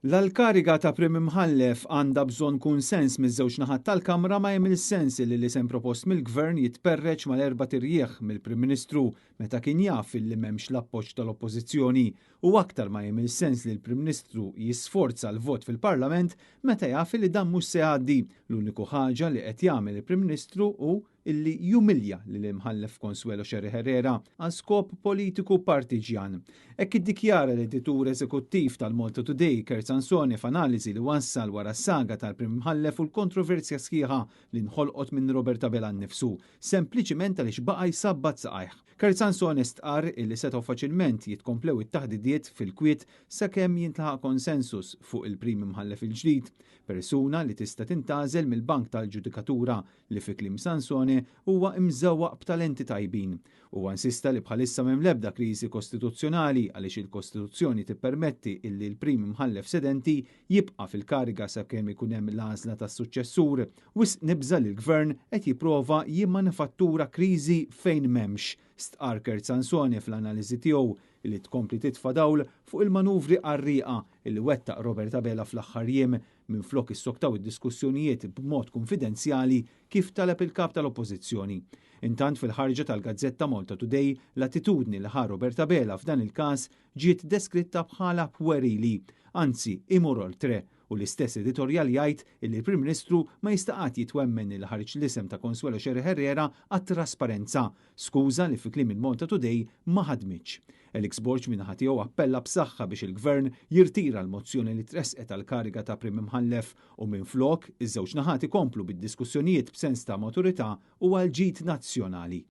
La l-kariga ta' Prim Imħallef għandha bżonn kunsens miż-żewġ naħat tal-Kamra ma jagħmilx sens li l-isem propost mill-Gvern jitperreċ mal-erbat irjieħ mill-Prim Ministru meta kien jaf li m'hemmx l-appoġġ tal-Oppożizzjoni u aktar ma jagħmilx sens li l-Prim Ministru jisforza l-vot fil-Parlament meta jaf li dan mhux se jgħaddi. L-uniku ħaġa li qed jagħmel il-Prim Ministru hu illi jumilja lill-Imħallef Consuelo Scerri Herrera għal skop politiku partiġjan. Hekk iddikjara l-editur eżekuttiv tal-Malta Today, Kurt Sansone, f'analiżi li wassal wara s-saga tal-Prim Imħallef u l-kontroversja sħiħa li nħolqot minn Robert Abela nnifsu, sempliċiment għaliex baqa' jsabbat saqajh. Kurt Sansone stqarr illi setgħu faċilment jitkomplew it-taħdidiet fil-kwiet sakemm jintlaħaq konsensus fuq il-Prim Imħallef il-ġdid, persuna li tista' tintgħażel mill-bank tal-ġudikatura li fi kliem Sansone huwa imżewwaq b'talenti tajbin. Huwa insista li bħalissa m'hemm l-ebda kriżi kostituzzjonali għaliex il-Kostituzzjoni tippermetti illi l-Prim Imħallef sedenti jibqa' fil-kariga sakemm ikun hemm l-għażla tas-suċċessur. Wisq nibża' li l-Gvern qed jipprova jimmanifattura kriżi fejn m'hemmx, stqarr Kurt Sansone fl-analiżi tiegħu li tkompli titfa' dawl fuq il-manuvri qarrieqa li wettaq Robert Abela fl-aħħar jiem minflok issoktaw id-diskussjonijiet b'mod kunfidenzjali kif talab il-Kap tal-Oppożizzjoni. Intant fil-ħarġa tal-gazzetta Malta Today, l-attitudni li ħa Robert Abela f'dan il-każ ġiet deskritta bħala puerili, anzi imur oltre, u l-istess editorjal jgħid illi l-Prim Ministru ma jista' qatt jitwemmen li ħareġ l-isem ta' Consuelo Scerri Herrera għat-trasparenza, skuża li fi kliem il-Malta Today ma ħadmitx. Alex Borg min-naħa tiegħu appella b'saħħa biex il-Gvern jirtira l-mozzjoni li tressqet għall-kariga ta' Prim Imħallef u minflok iż-żewġ naħat ikomplu bid-diskussjonijiet b'sens ta' maturità u għal ġid nazzjonali.